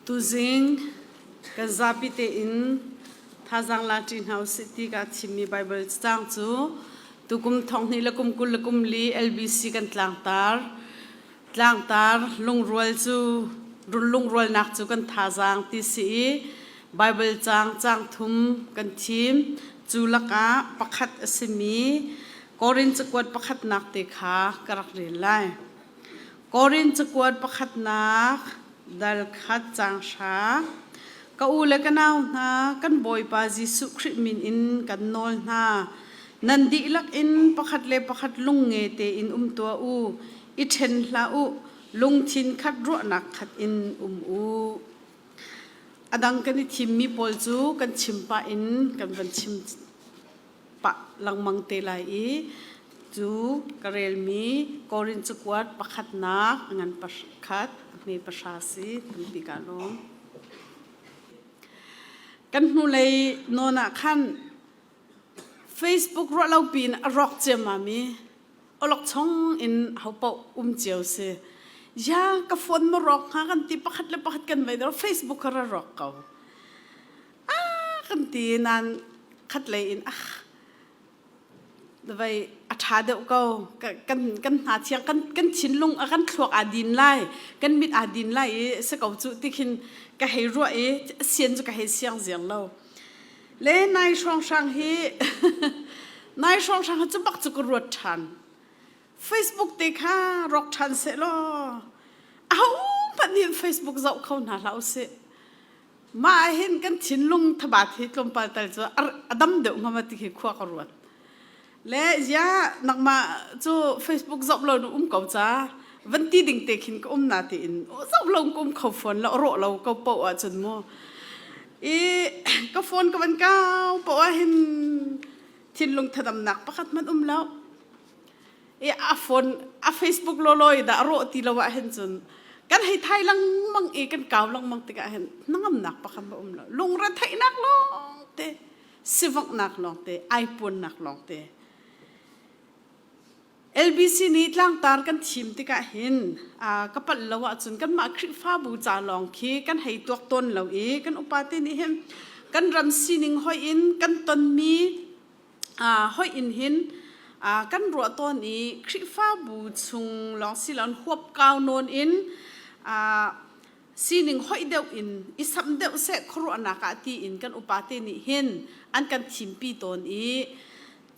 Tuzing kan zapi tein thazaang la ṭi hna usih ti ka thimmi Baibal caang cu tukum thonghnih le kum 20 le kum li LBC kan tlangtar. Tlangtar lungrual cu lungrualnak cu kan thazaang ti si i Baibal caang caang thum kan thim. Cu lakah pakhat a simi Korin cakuat pakhatnak te kha ka rak rel lai. Korin cakuat pakhatnak dal khat caang hra. Ka u le ka nau hna, kan Bawipa Jesuh Khrih min in kan nawl hna. Nan dihlak in pakhat le pakhat lungnge tein um tuah u, i ṭhen hlah u, lungthin khat ruahnak khat in um u. A dang kan i thimmi pawl cu kan chim pah in kan van chim pah lengmang te lai i cu ka relmi Korin cakuat pakhatnak a ngan pakhat a hme pahra si tampi ka lawm. Kan hnulei nawn ah khan Facebook ruah lo piin a rawk ciammam i awlokchong in hopaoh um cio si. Ya ka phone ma rawk hnga kan ti pakhat le pakhat kan vei dor Facebook kha ra rawk ko. Ah kan ti nan khatlei in ah vai a ṭha deuh ko kan kan hna thiang kan kan thinlung a kan thluak aa din lai kan mit aa din lai i si ko cu ti khin ka hei ruah i sian cu ka hei siang ziang lo le nai hrawnghrang hi nai hrawnghrang hi cu bak cu ka ruat ṭhan Facebook te kha rawk ṭhan seh law aho hmanh nih Facebook zoh kho hna hlah usih Mah hin kan thinlung thabat hi tlawmpal tal cu a dam deuh hnga ma ti khi khua ka ruat. Le ya nangmah cu Facebook zoh lo nu um ko ca van ti ding te khin ka um na tiin zoh lo ka um kho phone lo rawh lo ko po ah cun mu i ka phone ka van kau po ah hin thinlung thadamnak pakhat hmanh um lo i a phone a Facebook lawlaw i dah rawh ti lo ah hin cun kan hei thai lengmang i kan kau lengmang tikah hin hnangamnak pakhat ba um lo lungretheihnak lawng te sivanghnak lawng te aipuannak lawng te LBC nih tlangtar kan thim tikah hin ka palh lo ahcun kanmah Khrihfabu ca lawng khi kan hei tuak tawn lo i kan upate nih hin kan ram sining hoih in kan tonmi hoih in hin kan ruah tawn i Khrihfabu chung lawng si loin huap kau nawn in sining hoih deuh in i samh deuh seh khuaruahnak ah tiin kan upate nih hin an kan thimpi tawn i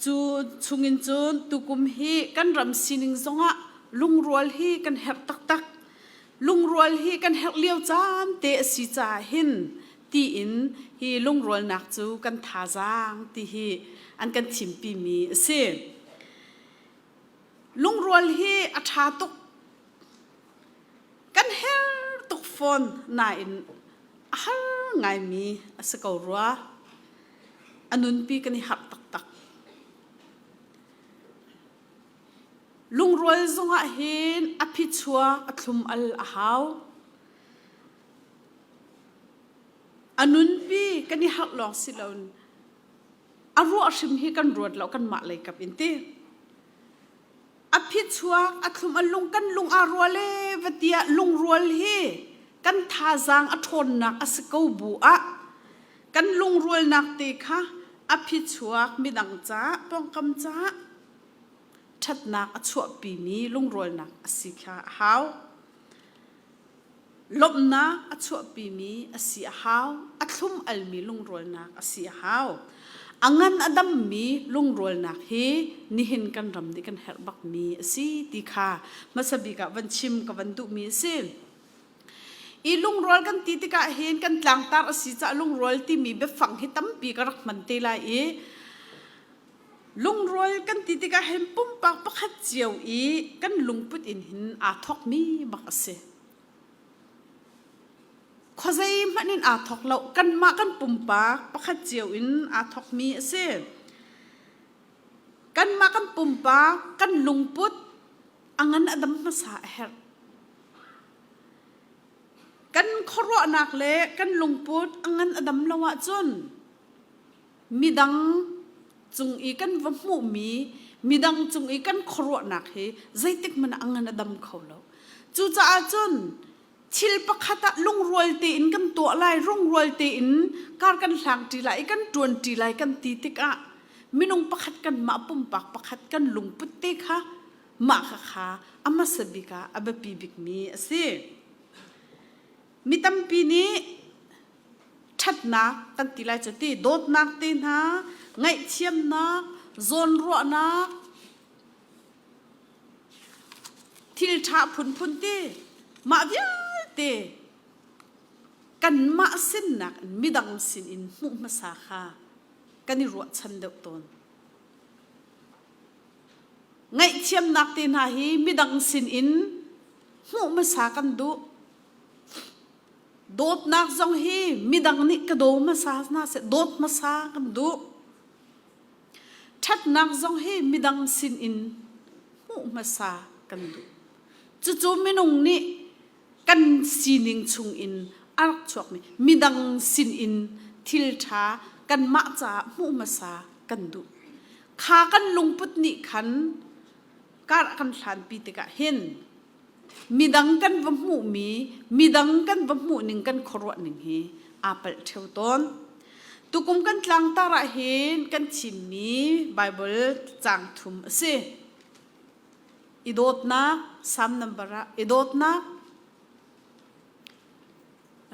cu chungin cun tukum hi kan ram sining zongah lungrual hi kan herh taktak lungrual hi kan herh lio caan te a si caah hin tiin hi lungrualnak cu kan thazaang ti hi an kan thimpi mi a si. Lungrual hi a ṭha tuk. Kan her tuk fawn nain a har ngaimi a si ko rua. A nunpi kan i harh taktak. Lungrual zongah hin a phichuak a thlum al a hau. A nunpi kan i harh lawng si loin a ruah hrim hi kan ruat lo kanmah lei kap in ti. A phichuak a thlum a lung kan lung aa rual e va tiah lungrual hi kan thazaang a ṭhawnnak a si ko bu ah kan lungrualnak te kha a phichuak midang caah pawngkam caah ṭhatnak a chuahpimi lungrualnak a si kha a hau. Lawmhnak a chuahpimi a si a hau, a thlum almi lungrualnak a si a hau. A ngan a dammi lungrualnak hi nihin kan ram nih kan herh bakmi a si ti kha hmasa bik ah van chim ka van duhmi a si. I lungrual kan ti tikah hin kan tlangtar a si caah lungrual timi biafang hi tampi ka rak hman te lai i Lungrual kan ti tikah hin pumpak pakhat cio i kan lungput in hin aa thawkmi bak a si. Khuazei hmanh in aa thawk lo, kanmah kan pumpak pakhat cio in aa thawkmi a si. Kanmah kan pumpak, kan lungput a ngan a dam hmasa a herh. Kan khuaruahnak le kan lungput a ngan a dam lo ahcun midang cung i kan va hmuhmi midang cung i kan khuaruahnak hi zeitik hmanh ah a ngan a dam kho lo. Cucaah cun Thil pakhat ah lungrual tein kan tuah lai, rungrual tein kar kan hlang ṭi lai i kan ṭuan ṭi lai kan ti tikah minung pakhat kanmah pumpak pakhat kan lungput te kha mah khakha a hmasa bik ah a biapi bikmi a si. Mi tampi nih ṭhatnak kan ti lai cu ti dawtnak te hna, ngaihthiamnak, zawnruahnak, thil ṭha phunphun ti mah vialte kanmah sinnak in midang sin in hmuh hmasa kha kan i ruahchan deuh tawn. Ngaihthiamnak te hna hi midang sin in hmuh hmasa kan duh. Dawtnak zong hi midang nih ka daw hmasa hna seh dawt hmasa kan duh. Ṭhatnak zong hi midang sin in hmuh hmasa kan duh. Cucu minung nih kan sining chungin a rak chuakmi midang sin in thil ṭha kanmah caah hmuh hmasa kan duh. Kha kan lungput nih khan kar a kan hlanpi tikah hin midang kan va hmuhmi midang kan va hmuhning kan khuaruahning hi aa palh ṭheo tawn. Tukum kan tlangtar ah hin kan thimmi Bible caang thum a si. I dawtnak, Psalm number ah i dawtnak,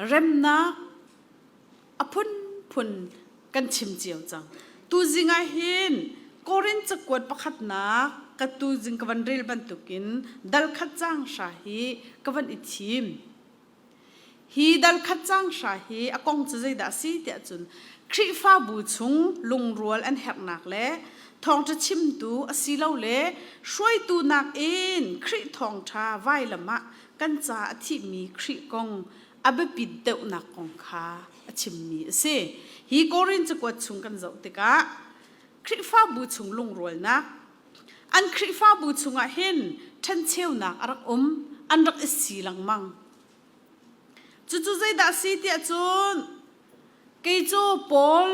remnak, a phunphun kan chim cio cang. Tuzing ah hin Korin cakuat pakhatnak ka tuzing ka van rel bantukin dal khat caang hra hi ka van i thim. Hi dal khat caang hra hi a kong cu zeidah a si tiah cun Khrihfabu chung lungrual an herhnak le thawngṭha chimtu asilole hruaitu nakin Khrih thawngṭha vailam ah kan ca a thihmi Khrih kong a biapit deuhnak kong kha a chimmi a si. Hi Korin cakuat chung kan zoh tikah Khrihfabu chung lungrualnak an Khrihfabu chungah hin ṭhencheunak a rak um, an rak i si lengmang. Cucu zeidah a si tiah cun Kei cu Paul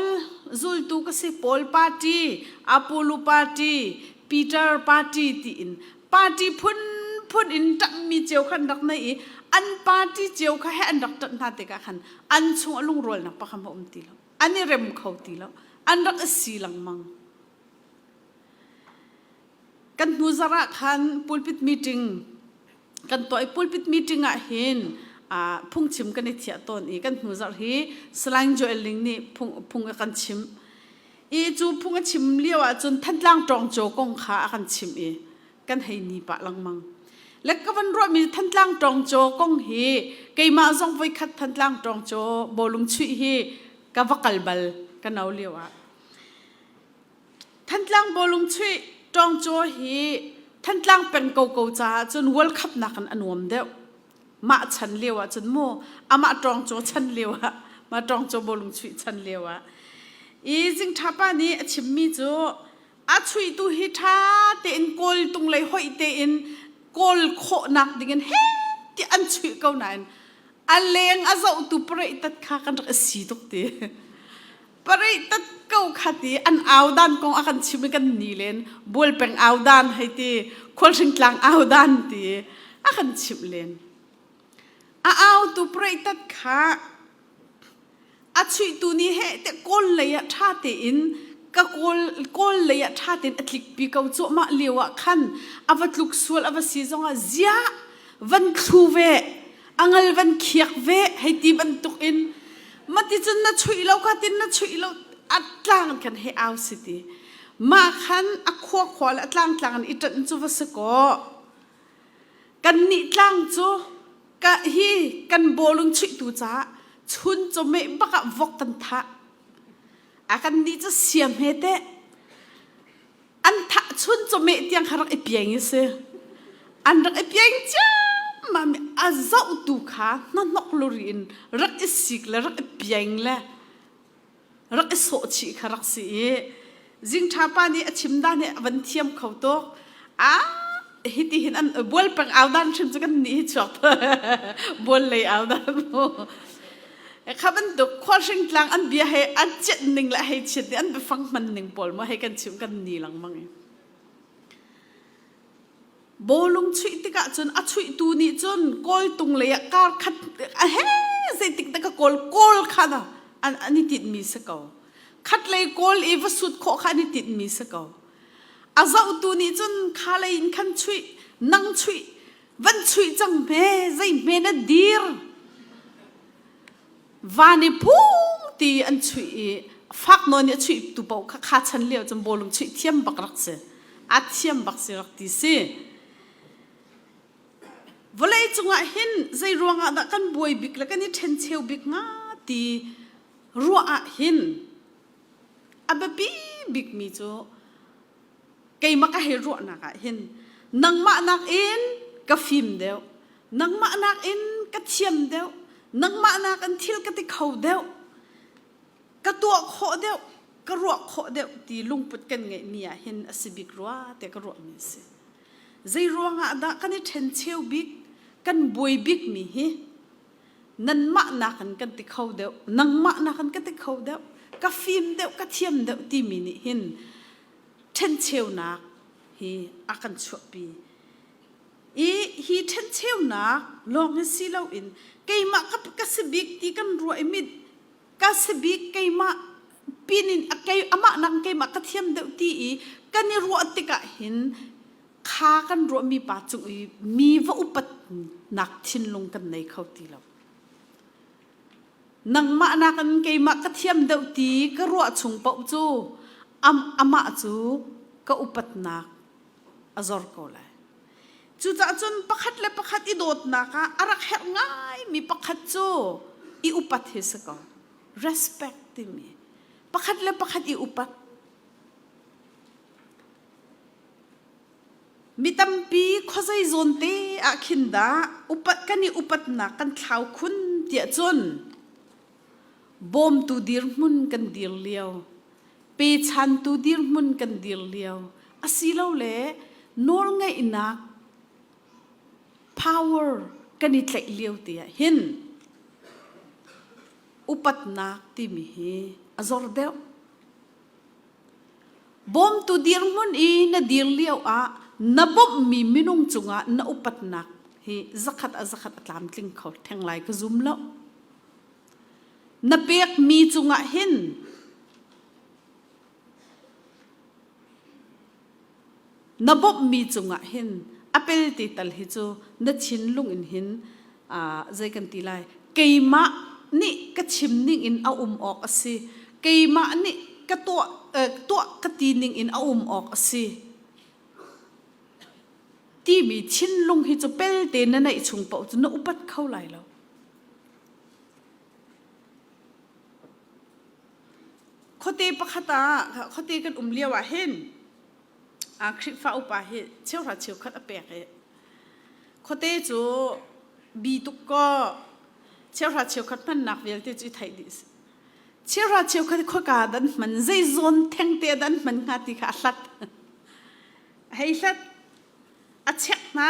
zultu ka si, Paul party, Apollo party, Peter party tiin party phunphun in ṭamhmi cio kha an rak nei i an party cio kha he an rak ṭanh hna tikah khan an chung a lungrualnak pakhat a um ti lo. An i rem kho ti lo. An rak i si lengmang. Kan hnu zarh ah khan pulpit meeting kan tuah i pulpit meeting ah hin phungchim kan i thiah tawn i kan hnu zarh hi Salai Joel Ling nih phung, phung a kan chimh. I cu phung a chim lio ah cun Thantlang ṭawngcaw kong kha a kan chimh i kan hei ni pah lengmang. Le ka van ruahmi Thantlang ṭawngcaw kong hi keimah zong voikhat Thantlang ṭawngcaw bawlung chuih hi ka va kal bal ka no lio ah. Thantlang bawlung chuih ṭawngcaw hi Thantlang peng koko caah cun World Cup nakin a nuam deuh. Mah chan lio ah cun mu amah ṭawngcaw chan lio ah mah ṭawngcaw bawlung chuih chan lio ah i Zingṭhapa nih a chimmi cu a chuihtu hi ṭha tein kawl tung lei hoih tein kawl khawhnak dingin he ti an chuih ko nain a leng a zohtu parei tat kha kan rak i si tuk ti. Parei tat ko kha ti an au dan kong a kan chim i kan ni len bualpeng au dan hei ti khualhring tlang au dan ti a kan chimh len a au tu parei tat kha a chuihtu nih he te kawl lei ah ṭha tein ka kawl kawl lei ah ṭha tein a tlikpi ko cuahmah lio ah khan a va tluk sual a va si zongah ziah van thlu ve a ngal van khiak ve hei ti bantuk in mati cun na chuih lo ka tin na chuih lo a tlang khan he au si ti mah khan a khua khua le a tlang tlang in i ṭanh cu va si kaw kan nih tlang cu ka hi kan bawlung chuihtu caah chun chawmeh bak ah vok kan thah a kan nih cu siam he teh an thah chun chawmeh tiang kha rak i piang i si an rak i piang ciammam i a zohtu kha hnahnok luri in rak i sik le rak i piang le rak i sawh chih kha rak si i zingṭha pa nih a chim dan hi a van thiam kho tuk a hiti hin an bual peng au dan hrim cu kan nih hi chuak bual lei au dan mu Kha bantuk khualhring tlang an bia he an chiat ning le hei chiat ning an biafang hman ning pawl maw hei kan chim kan ni lengmang i. Bawlung chuih tikah cun a chuihtu nih cun kawltung lei ah kar khat a he zeitik dah ka kawl kawl kha dah an, an i tinhmi si ko. Khat lei kawl i va sut khawh kha an i tinhmi si ko. A zohtu nih cun kha lei in khan chuih, nang chuih, van chuih cang hme, zei hme na dir. Van i phung ti an chuih i fak nawn i a chuih tu paoh kha kha chan lio cun bawlung chuih thiam bak rak si. A thiam bak si rak ti si. Vawlei cungah hin zei ruangah dah kan buai bik le kan i ṭhencheu bik hnga ti ruah ah hin a biapi bikmi cu keimah ka hei ruahnak ah hin nangmah nakin ka fim deuh, nangmah nakin ka thiam deuh, nangmah nakin thil ka ti kho deuh, ka tuah khawh deuh, ka ruah khawh deuh ti lungput kan ngeihmi ah hin a si bik rua tiah ka ruahmi a si. Zei ruangah dah kan i ṭhencheu bik, kan buai bikmi hi nanmah nakin kan ti kho deuh, nangmah nakin ka ti kho deuh, ka fim deuh, ka thiam deuh timi nih hin ṭhencheunak hi a kan chuahpi. I hi ṭhencheunak lawng hi si loin keimah ka, ka si bik ti kan ruah i mit ka si bik keimah pin in a kei amah nak keimah ka thiam deuh ti i kan i ruah tikah hin kha kan ruahmi pa cung i mi va upatnak thinlung kan nei kho ti lo. Nangmah nakin keimah ka thiam deuh ti ka ruah chung paoh cu am, amah cu ka upatnak a zor ko lai. Cucaah cun pakhat le pakhat i dawtnak ah a rak herh ngaimi pakhat cu i upat hi si ko. Respect timi. Pakhat le pakhat i upat. Mi tampi khuazei zawn te ah khin dah upat kan i upatnak kan thlau khun tiah cun bawmtu dirhmun kan dir lio, pechantu dirhmun kan dir lio, asilole nawlngeihnak power kan i tlaih lio te ah hin upatnak timi hi a zor deuh. Bawmtu dirhmun i na dir lio ah na bawmhmi minung cungah na upatnak hi zakhat a zakhat a tlamtling kho theng lai ka zum lo. Na pekmi cungah hin na bawmhmi cungah hin a pelte tal hi cu na thinlung in hin zei kan ti lai keimah nih ka chim ning in a um awk a si keimah nih ka tuah tuah ka ti ning in a um awk a si timi thinlung hi cu pelte na neih chung paoh cu na upat kho lai lo khuate pakhat ah khuate kan um lio ah hin Khrihfa upa hi cheuhra cheukhat a pek i khuate cu bi tuk kaw cheuhra cheukhat hmannak vialte cu i theih dih si. Cheuhra cheukhat khuaka dan hman zei zawn thengte dan hman hnga ti kha a hlat. A hei hlat. A chek hna.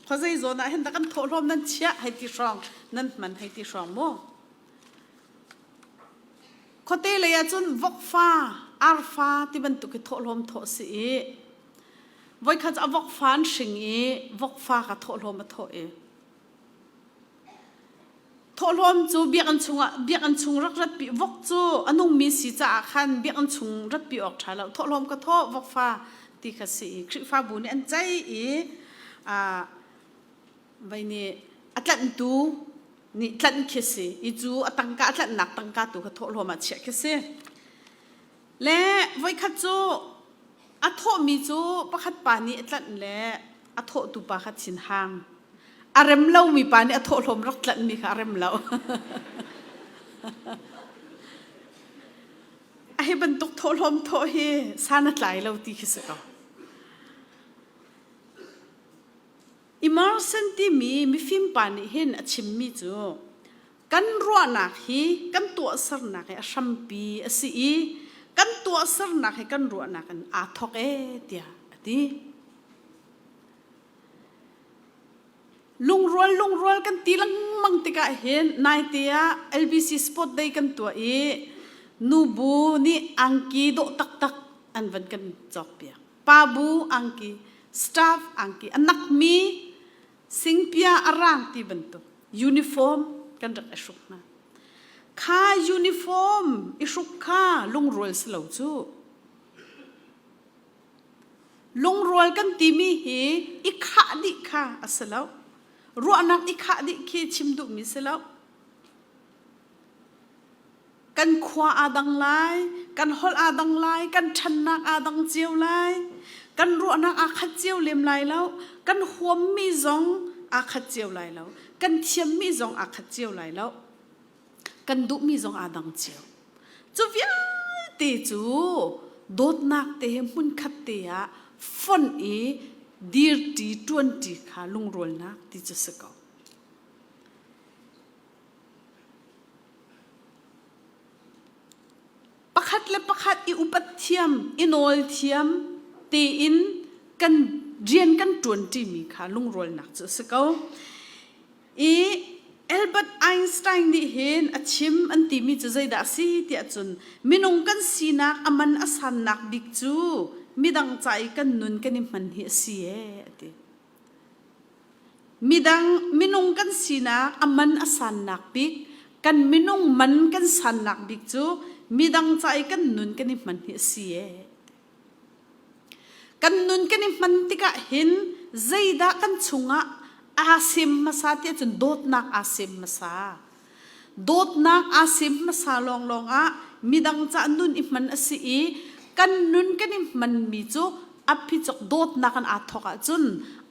Khua zei zawn ah hin dah kan thawhlawm nan chiah hei ti hrawng nan hman hei ti hrawng mu. Khuate lei ah cun vokfa, arfa ti bantuk hi thawhlawm thawh si i voikhat a vokfa an hring i vokfa kha thawhlawm a thawh i thawhlawm cu biakinn chungah biakinn chung rak ratpi vok cu a nungmi si caah khan biakinn chung ratpi awk ṭha lo thawhlawm ka thawh vokfa ti kha si i Khrihfabu nih an ceih i vei nih a tlanhtu nih tlanh khi si i cu a tangka a tlanhnak tangka tu kha thawhlawm ah chiah khi si le voikhat cu a thawhmi cu pakhat pa nih a tlanh le a thawhtu pa kha thinhang a rem lomi pa nih a thawhlawm rak tlanhmi kha a rem lo a hi bantuk thawhlawm thawh hi san a tlai lo ti khi si ko Emerson timi mifim pa nih hin a chimmi cu kan ruahnak hi kan tuahsernak hi a hrampi a si i kan tuahsernak hi kan ruahnak in aa thawk ee tiah a ti. Lungrual lungrual kan ti lengmang tikah hin naite ah LBC Sport Day kan tuah i nubu nih angki dawh taktak an van kan cawkpiak. Pa bu angki. Staff angki a nakmi singpia a rang ti bantuk uniform kan rak i hruk hna. Kha uniform i hruk kha lungrual si lo cu. Lungrual kan timi hi i khah dih kha a si lo. Ruahnak i khah dih khi chim duhmi si lo. Kan khua aa dang lai, kan holh aa dang lai, kan ṭhannak aa dang cio lai, kan ruahnak aa khat cio lem lai lo, kan huammi zong aa khat cio lai lo, kan thiammi zong aa khat cio lai lo, kan duhmi zong aa dang cio. Cu vialte cu dawtnak te he hmunkhat te ah fonh i dirṭi ṭuanṭi kha lungrualnak ti cu si ko. Pakhat le pakhat i upat thiam, i nawl thiam tein kan rian kan ṭuanṭimi kha lungrualnak cu a si ko. I Albert Einstein nih hin a chim an timi cu zeidah a si tiah cun minung kan sinak a man a sannak bik cu midang ca i kan nun kan i hman hi a si ee a ti. Midang minung kan sinak a man a sannak bik, kan minung man kan sannak bik cu midang ca i kan nun kan i hman hi a si ee. Kan nun kan i hman tikah hin zeidah kan chungah aa sem hmasa tiah cun dawtnak aa sem hmasa. Dawtnak aa sem hmasa lawnglawng ah midang ca nun i hman a si i kan nun kan i hmanmi cu a phichuak dawtnak in aa thawk ahcun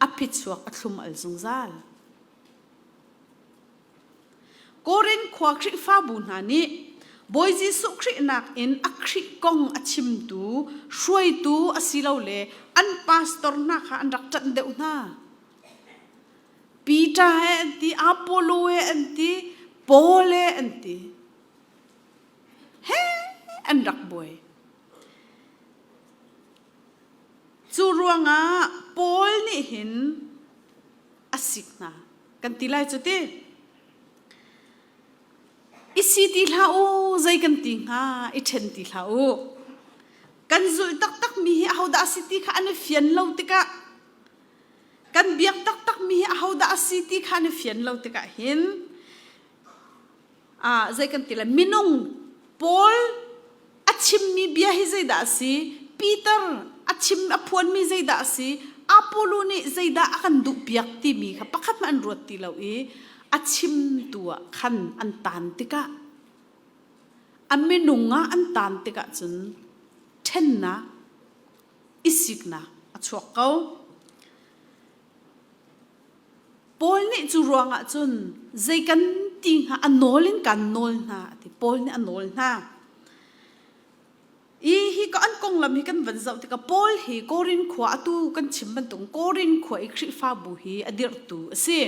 a phichuak a thlum al zungzal. Korin khua Khrihfabu hna nih Bawi Jesuh Khrih nakin a Khrih kong a chimtu, hruaitu asilole an pastor hna kha an rak ṭanh deuh hna. Peter he an ti, Apollo he an ti, Paul he an ti. He an rak buai. Cu ruangah Paul nih hin a sik hna. Kan ti lai cu ti. I si ti hlah u, zei kan ti hnga, i ṭhen ti hlah u. Kan zulh taktak mi hi ahodah a si ti kha an i fian lo tikah kan biak taktak mi hi ahodah a si ti kha an i fian lo tikah hin ah zei kan ti le minung Paul a chimmi bia hi zeidah a si Peter a chim a phuanmi zeidah a si Apollo nih zeidah a kan duhpiak timi kha pakhat hmanh an ruat ti lo i a chimtu ah khan an taan tikah a minung ah an taan tikah cun ṭhennak i siknak a chuak ko. Paul nih cu ruangah cun zei kan ti hnga a nawl in kan nawl hna a ti. Paul nih a nawl hna. I hi ka an konglam hi kan van zoh tikah Paul hi Korin khua atu kan chim bantuk Korin khua i Khrihfabu hi a dirhtu a si.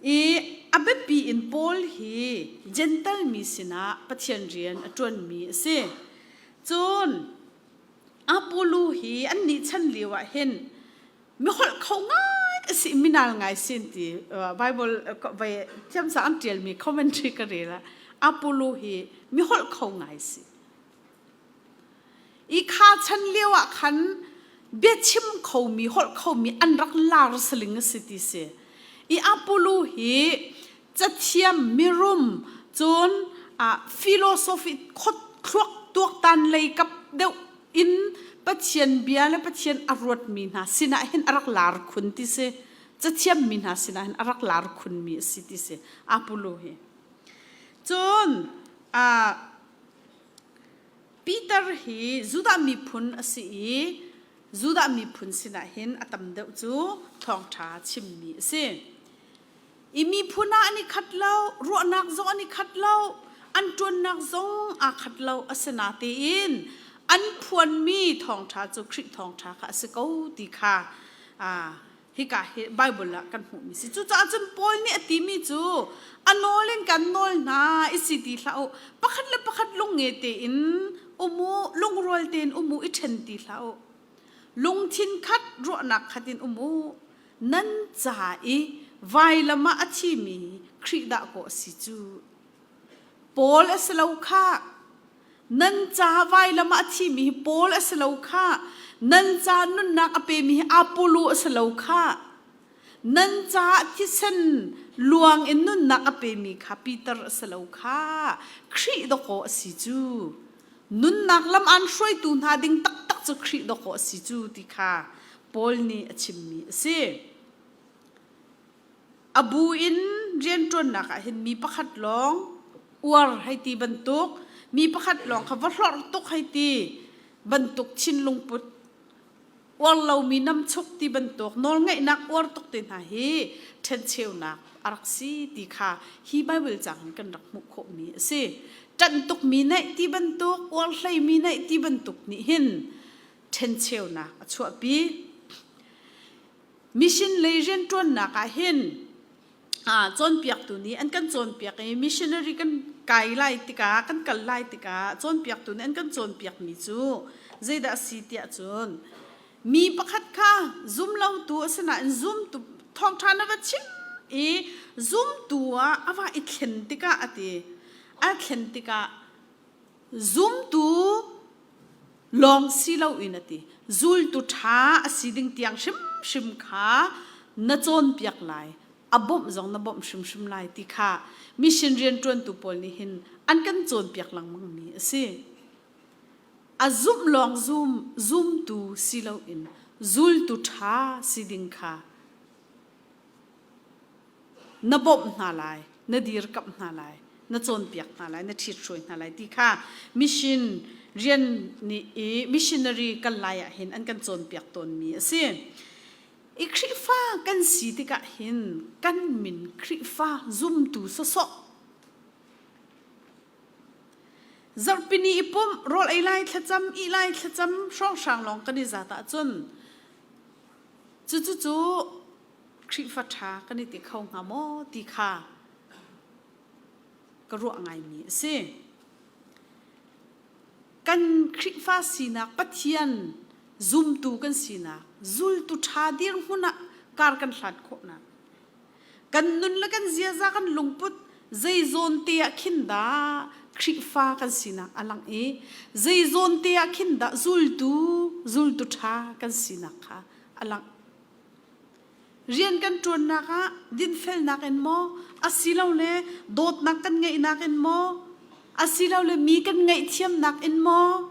I a biapi in Paul hi Jentail mi sinah Pathian rian a ṭuanmi a si. Cun Apollo hi annih chan lio ah hin mi holh kho ngai a si minal ngai sin ti Bible vai thiamsa an ṭialmi commentary ka rel ah Apollo hi mi holh kho ngai si. I kha chan lio ah khan biachim khomi holh khomi an rak lar saling a si ti si. I Apollo hi cathiam mirum cun philosophy thluak tuaktan lei kap deuh in Pathian bia le Pathian a ruatmi hna sinah hin a rak lar khun ti si. Cathiam mi hna sinah hin a rak lar khunmi a si ti si Apollo hi. Cun Peter hi Judah miphun a si i Judah miphun sinah hin a tam deuh cu thawngṭha chimmi a si. I miphun ah an i khat lo, ruahnak zong an i khat lo, an ṭuannak zong aa khat lo asinatein an phuanmi thawngṭha cu Khrih thawngṭha kha a si ko ti kha hika hi Bible ah kan hmuhmi si. Cucaah cun Paul nih a timi cu a nawl in kan nawl hna i si ti hlah u. Pakhat le pakhat lungnge tein um u, lungrual tein um u, i ṭhen ti hlah u. Lungthin khat, ruahnak khat in um u. Nan ca i vailam ah a thimi Khrih dah kaw a si cu. Paul a si lo khah. Nan ca vailam ah a thimi hi Paul a si lo khah. Nan ca nunnak a pemi hi Apollo a si lo khah. Nan caah thisen luang in nunnak a pemi kha Peter a si lo khah. Khrih dawkaw a si cu. Nunnak lam aan hruaitu hna ding taktak cu Khrih dawkaw a si cu ti kha Paul nih a chimmi a si. A bu in rianṭuannak ah hin mi pakhat lawng uar hei ti bantuk, mi pakhat lawng kha va hlorh tuk hei ti bantuk thinlung put uar lomi namchuk ti bantuk nawlngeihnak uar tuk te hna hi ṭhencheunak a rak si ti kha hi Baibal caang in kan rak hmuh khawhmi a si. Ṭanh tukmi neih ti bantuk, uar hleimi neih ti bantuk nih hin ṭhencheunak a chuahpi. Mission lei rianṭuannak ah hin cawnpiaktu nih an kan cawnpiak i missionary kan kai lai tikah kan kal lai tikah cawnpiaktu nih an kan cawnpiakmi cu zeidah a si tiah cun mi pakhat kha zumlotu a si nain zumtu thawngṭha na va chim i zumtu ah a va i thlen tikah a ti a thlen tikah zumtu lawng si loin a ti zultu ṭha a si ding tiang hrimhrim kha na cawnpiak lai a bawmh zong na bawmh hrimhrim lai ti kha mission rianṭuantu pawl nih hin an kan cawnpiak lengmang mi a si a zumh lawng zum zumtu si loin zultu ṭha si ding kha na bawmh hna lai, na dirkamh hna lai, na cawnpiak hna lai, na ṭhithruai hna lai ti kha mission rian nih i missionary kal lai ah hin an kan cawnpiak tawnmi a si. I Khrihfa kan si tikah hin kan min Khrihfa zumtu sawsawh Zarhpini i pumh, rawl ei lai thlacam, ih lai thlacam hrawnghrang lawng kan i zat ahcun cucu cu Khrihfa ṭha kan i ti kho hnga maw ti kha ka ruah ngaimi a si. Kan Khrihfa sinak Pathian zumtu kan sinak zultu ṭha dirhmun ah kar kan hlat khawhnak kan nun le kan ziaza kan lungput zei zawn te ah khin dah Khrihfa kan sinak a lang i zei zawn te ah khin dah zultu zultu ṭha kan sinak kha a lang. Rian kan ṭuannak ah dinfelnak in maw, asilole dawtnak kan ngeihnak in maw, asilole mi kan ngaihthiamnak in maw,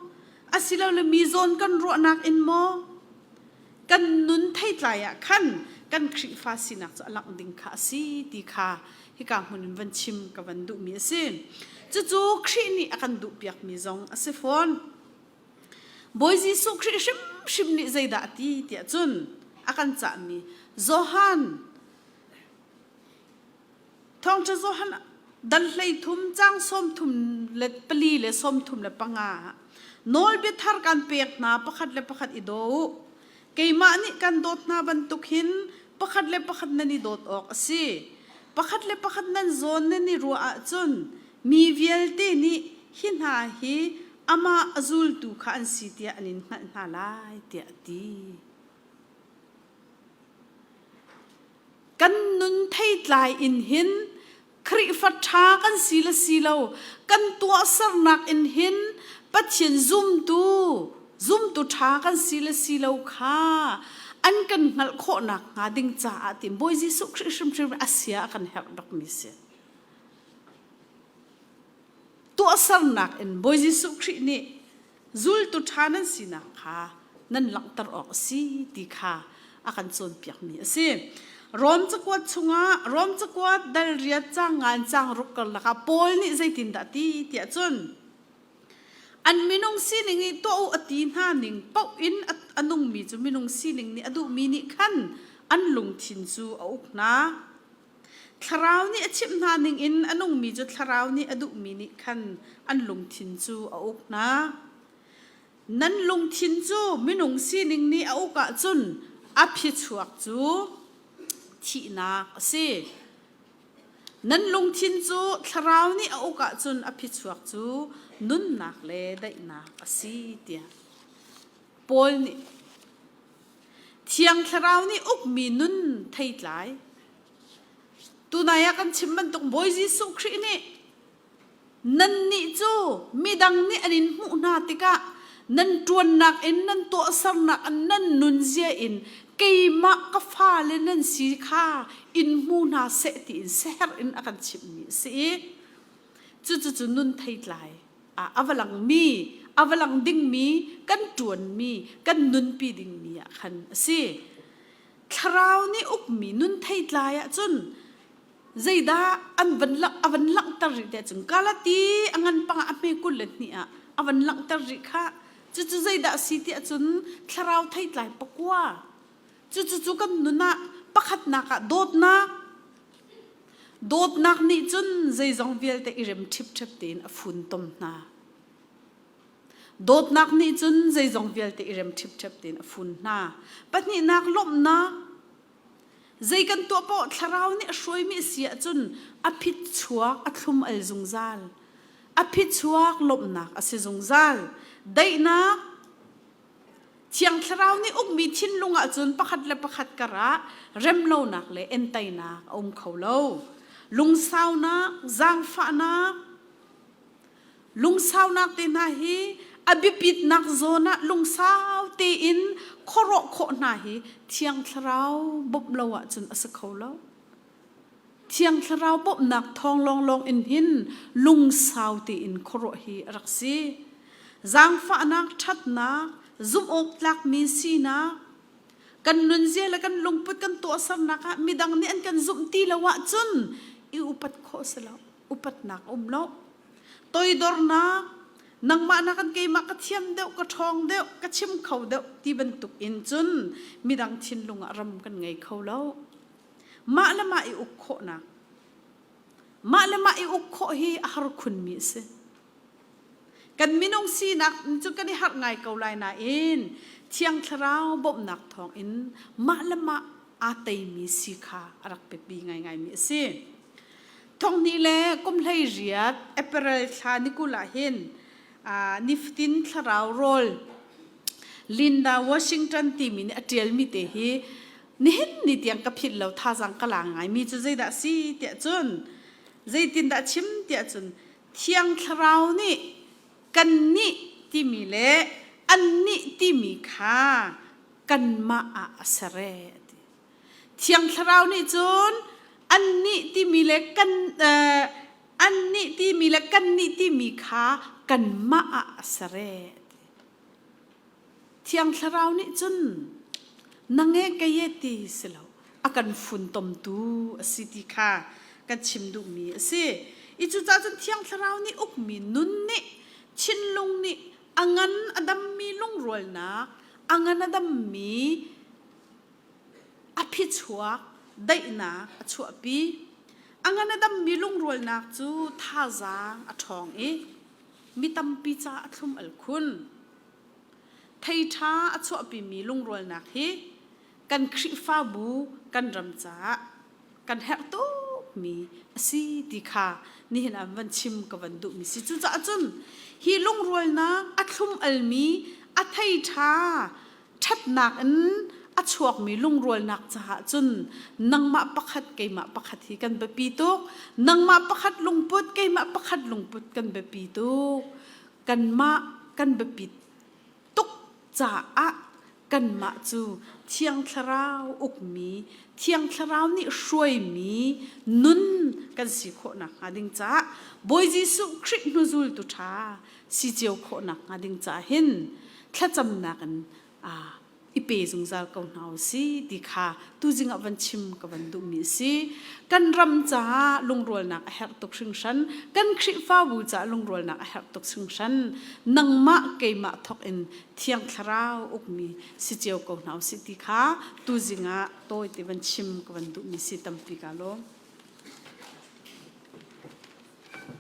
asilole mi zawn kan ruahnak in maw, kan nun theitlai ah khan kan Khrihfa sinak cu a langh ding kha a si ti kha hika hmun in van chim ka van duhmi a si. Cucu Khrih nih a kan duhpiakmi zong a si fawn. Bawi Jesuh Khrih hrimhrim nih zeidah a ti tiah cun a kan cahmi Johan Thawngṭha Johan dal 13 caang 34 le 35 ah nawlbia thar kan pek hna pakhat le pakhat i daw u. Keimah nih kan dawt hna bantuk hin pakhat le pakhat nan i dawt awk a si. Pakhat le pakhat nan zawn nan i ruah ahcun mi vialte nih hi hna hi amah a zultu kha an si tiah an in hngalh hna lai tiah a ti. Kan nun theitlai in hin Khrihfa ṭha kan si le si lo kan tuahsernak in hin Pathian zumtu zumtu ṭha kan si le si lo kha an kan hngalh khawh nakhnga ding caah ti Bawi Jesuh Khrih hrimhrim a sia a kan herh bakmi si. Tuahsernak in Bawi Jesuh Khrih nih zultu ṭha nan sinak kha nan langhter awk a si ti kha a kan cawnpiakmi a si. Rom cakuat chungah Rom cakuat dal riat caang ngan caang ruk karlak ah Paul nih zeitindah a ti tiah cun an minung sining i tuah u a ti hna ning paoh in a nungmi cu minung sining nih a duhmi nih khan an lungthin cu a uk hna. Thlarau nih a chimh hna ningin a nungmi cu thlarau nih a duhmi nih khan an lungthin cu a uk hna. Nan lungthin cu minung sining nih a uk ahcun a phichuak cu thihnak a si. Nan lungthin cu thlarau nih a uk ahcun a phichuak cu nunnak le daihnak a si tiah Paul nih Thiang Thlarau nih ukmi nun theitlai. Tunai ah kan chim bantuk Bawi Jesuh Khrih nih Nannih cu midang nih an in hmuh hna tikah nan ṭuannak in nan tuahsernak in nan nunzia in keimah ka fale nan si kha in hmu hna seh tiin siaherh in a kan chimhmi a si i cucu nun theitlai ah a va langmi a va lang dingmi kan ṭuanmi kan nunpi dingmi ah khan a si. Thlarau nih ukmi nun theitlai ahcun zeidah an van langh a van langhter rih te cun Galati a ngan panga a hme 22 ah a van langhter rih kha cucu zeidah a si tiah cun thlarau theitlai pakua cucu cu kan nun ah pakhatnak ah dawtnak dawtnak nih cun zeizong vialte i rem ṭhipṭhep tein a funtom hna dawtnak nih cun zeizong vialte i rem ṭhipṭhep tein a fun hna pahnihnak lawmhnak Zei kan tuah paoh thlarau nih a hruaimi a si ahcun a phichuak a thlum al zungzal. A phichuak lawmhnak a si zungzal. Daihnak Thiang Thlarau nih ukmi thinlung ahcun pakhat le pakhat karah remlonak le entainak a um kho lo. Lungsaunak, zaangfahnak, Lungsaunak te hna hi a biapitnak zawn ah lungsau tein khuaruah khawh hna hi Thiang Thlarau bawmh lo ahcun a si kho lo. Thiang Thlarau bawmhnak thawng lawnglawng in hin lungsau tein khuaruah hi a rak si. Zaangfahnak, ṭhatnak, zumh awk tlakmi sinak, kan nunzia le kan lungput kan tuahsernak ah midang nih an kan zumh ti lo ahcun i upat khawh si lo. Upatnak a um lo. Toidornak, nangmah nakin keimah ka thiam deuh, ka ṭhawng deuh, ka chim kho deuh ti bantuk in cun midang thinlung ah ram kan ngei kho lo. Mah le mah i uk khawhnak. Mah le mah i uk khawh hi a har khunmi a si. Kan minung sinak cu kan i harh ngai ko lai nain Thiang Thlarau bawmhnak thawngin mah le mah aa teimi si kha a rak biapi ngaingaimi a si. Thonghnih le kum 18 April thla ni 20 ah hin nifatin thlarau rawl Linda Washington timi nih a ṭialmi te hi nihin ni tiang ka philh lo thazaang ka la ngaimi cu zeidah a si tiah cun zeitindah a chim tiah cun Thiang Thlarau nih kannih timi le annih timi kha kanmah ah a ser ee a ti. Thiang Thlarau nih cun annih timi le kan uh, annih timi le kannih timi kha kanmah ah a ser ee a ti. Thiang Thlarau nih cun nang e kei e ti si lo a kan funtomtu a si ti kha kan chim duhmi a si. I cucaah cun Thiang Thlarau nih ukmi nun nih thinlung nih a ngan a dammi lungrualnak, a ngan a dammi a phichuak daihnak a chuahpi. A ngan a dammi lungrualnak cu thazaang a ṭhawng i mi tampi ca a thlum al khun. Thei ṭha a chuahpimi lungrualnak hi kan Khrihfabu kan ram caah kan herh tukmi a si ti kha nihin ah van chim ka van duhmi si. Cucaah cun hi lungrualnak a thlum almi a thei ṭha ṭhatnak in a chuakmi lungrualnak caah cun nangmah pakhat keimah pakhat hi kan biapi tuk. Nangmah pakhat lungput keimah pakhat lungput kan biapi tuk. Kanmah kan biapit tuk caah kanmah cu Thiang Thlarau ukmi, Thiang Thlarau nih hruaimi nun kan si khawh nakhnga ding caah Bawi Jesuh Khrih hnuzultu ṭha si cio khawh nakhnga ding caah hin thlacamnak in i pe zungzal ko hna u si ti kha tuzing ah van chim ka van duhmi a si. Kan ram caah lungrualnak a herh tuk hringhran. Kan Khrihfabu caah lungrualnak a herh tuk hringhran. Nangmah keimah thawk in Thiang Thlarau ukmi si cio ko hna u si ti kha tuzing ah tawi te van chim ka van duhmi si tampi ka lawm.